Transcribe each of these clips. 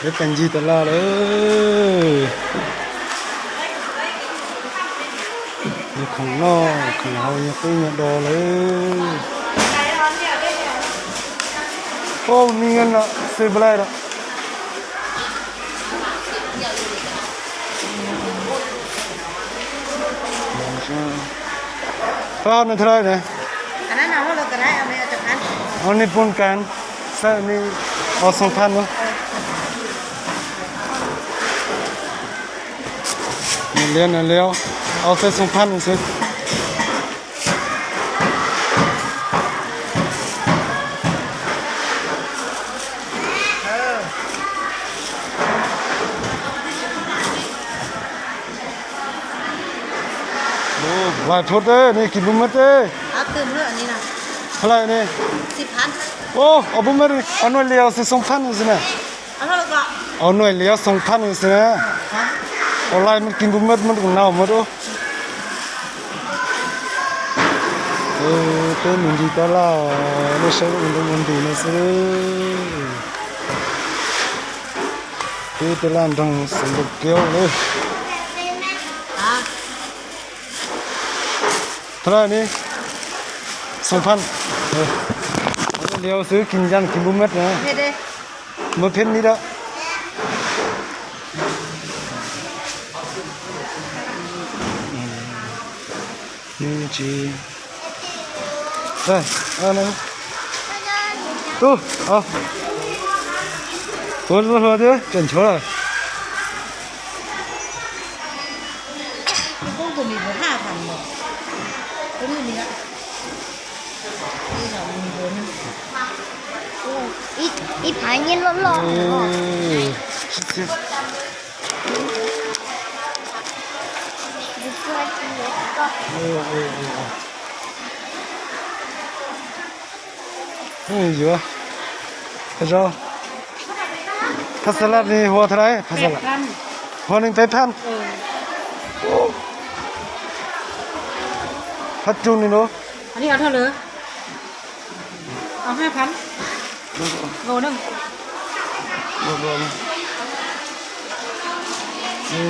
Peb tag ncig tas laj lawm. Yog khoom noj khoom haus, yog qub nyuag do lawm. Ub, mi ngan no, xwb nplai lawm. Pab nws thaij ne. Ov, nej pun kan, xav ni, ov, xoom phaj no. Nws liab, nws liab, ov, xav xoom phaj no xwb. Vài phút đấy, này kìm bún mứt đấy. Hlai ne. Ov, ov, bún mứt, ov, nuai lios xwb xoom phaj xwb na. Ov, nuai lios xoom phaj xwb na. Ov, lai mứt kìm bún mứt, mứt kuv nau mứt ub. Peb mus ncig tab laj, nej saib ua ntu ua nti no xwb. Peb tab laj nroog xeev Loos Kiaub lawm. Thov lawm ni, xoom phaj. Lios xwb kìm ncas kìm bún mứt na. Mứt pheb mít dawb. Tub, ua hluas thiab tseem nchuav lawm. Ib phav nyiaj loj loj. Yuav, phaj xa laj ni hua thaj laj, phaj xa laj, hua neeg peb phaj. Phaj rug ni lub.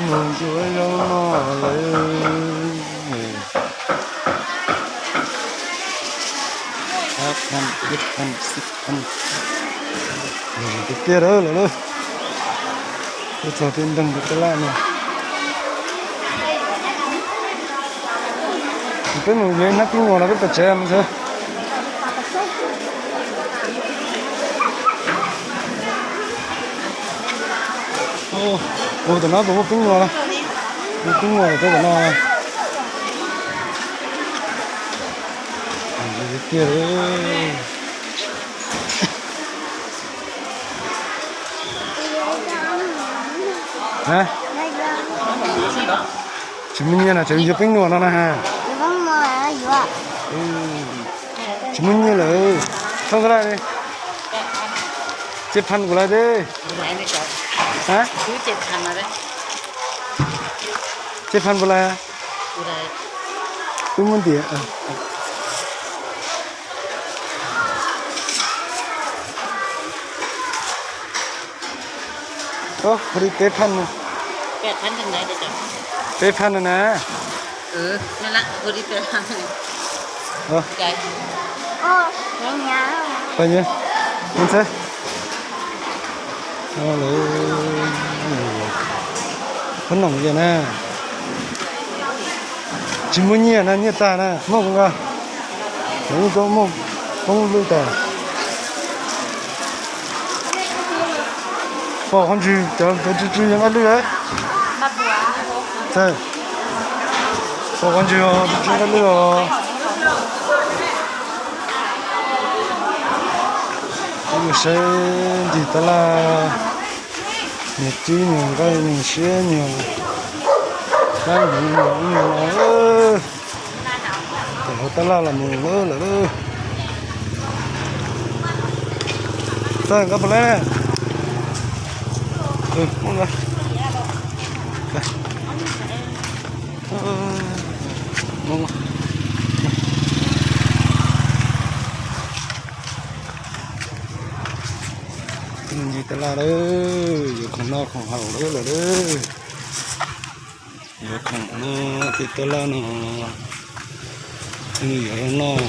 Mus ncua zoo no lawm. Pab phaj, ib phaj, xib phaj. Tiag tiag lawm lawm. Tuaj txog tej nroog tab laj no. Peb mus yuav ib hnab pib nyuam los peb pais tsev mus xwb. Ua tom no puas muaj pib nyuam? Muaj pib nyuam los rau tom no. Tiag tiag. Tsis muaj nyiaj na, tseem yuav peb nyuam no na ha. Tsis muaj nyiaj lawm. Thauj xab laj li. Tsib phaj kuv lawm thiab. Tsib phaj kuv lawm. Wb muab ntiav. Ua li peb phaj no. Peb phaj no na. Lawv phob noom yog na. Tsis muaj nyiaj na, nyiaj tag na, muaj koob nka. Lawv yeej tau muaj koob lwj tas. Pom qhov ntswg cov tsw tsw yog nqaij lwj. Pom qhov ntswg tsw tsw nqaij lwj os. Mus saib ncig tab laj, niag tsib nyuag nqaij nyuag siab nyuag, dab nyuag nyuag no. Ces hauv tab laj los mus lawm lawm. Txawj nqa puas lawm? Ncig tab laj lawm, yuav khoom noj khoom haus lawm lawm. Yuav khoom no, tej tab laj no, yuav noj,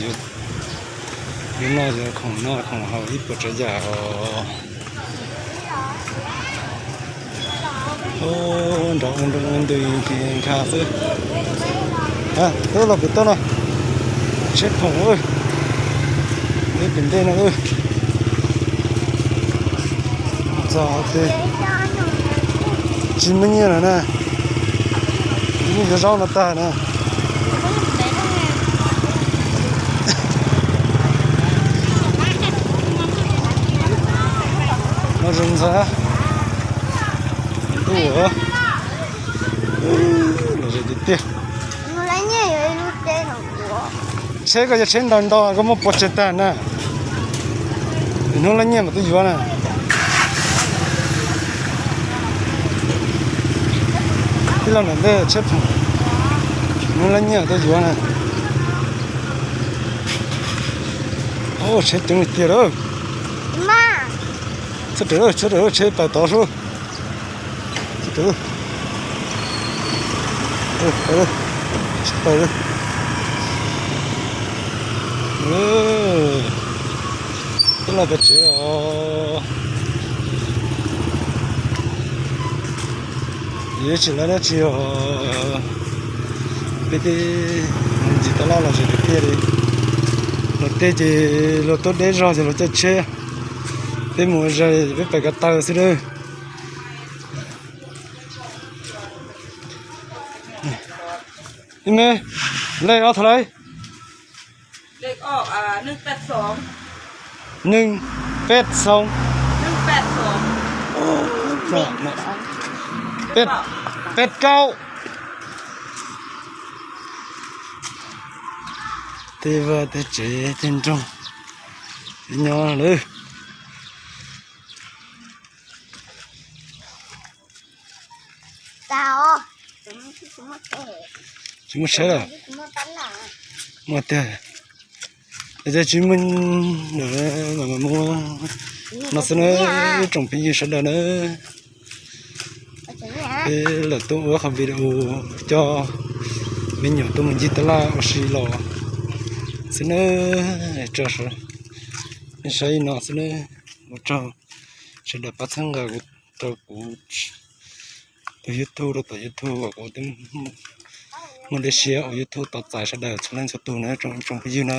yuav noj yuav khoom noj khoom haus ib puas tsav yam os. Nrov ua nroo ua ntws nkha xwb. Tub los pem toj no, tsheb phoom, neb pem ntej no. Txog tias tsis muaj nyiaj lawm na, muaj cov zaub no tag na. No zoo ntxhais ntuj, los tiag tiag. Tsheb koj yog tsheb ntau ntau koj muab puas tseg tag na. Hnub lab nyiaj mas tuaj yuav na. Tij laug ntawm ntej tsheb phoom, hnub lab nyiaj tuaj yuav na. Tsheb coob tiag lawm. Txhob raws, txhob raws, tsheb pais tod sub. Tij laug pem tsev os. Yuav tsis lawv dab tsi os. Peb tej mus ncig tab laj los tsis tiag li. Luag tej ces luag tuaj deb zog ces luag caij tsheb. Peb mus zais peb pais ko taw xwb lawm. Ib me, lej ob thav lawm. Neeg peb xoo, peb kaub. Tej vaj tej tsev tej nroog, nyob lawm. Tsis muaj tsheb lawm. Muaj tiag. Ces tsis muaj, no xwb na, ib tsoom phooj ywg sawv daws na. Peb los tuaj ua qhov video coj me nyuam tuaj mus ncig tab laj ua si los xwb na. Tso, saib no xwb na. Ua tsaug sawv daws pab txhawb nqa rau kuv tus YouTube, rau tom YouTube uas kuv twb muaj dej siab ua YouTube tau txais sawv daws txhua leej txhua tus na, tsoom phooj ywg na.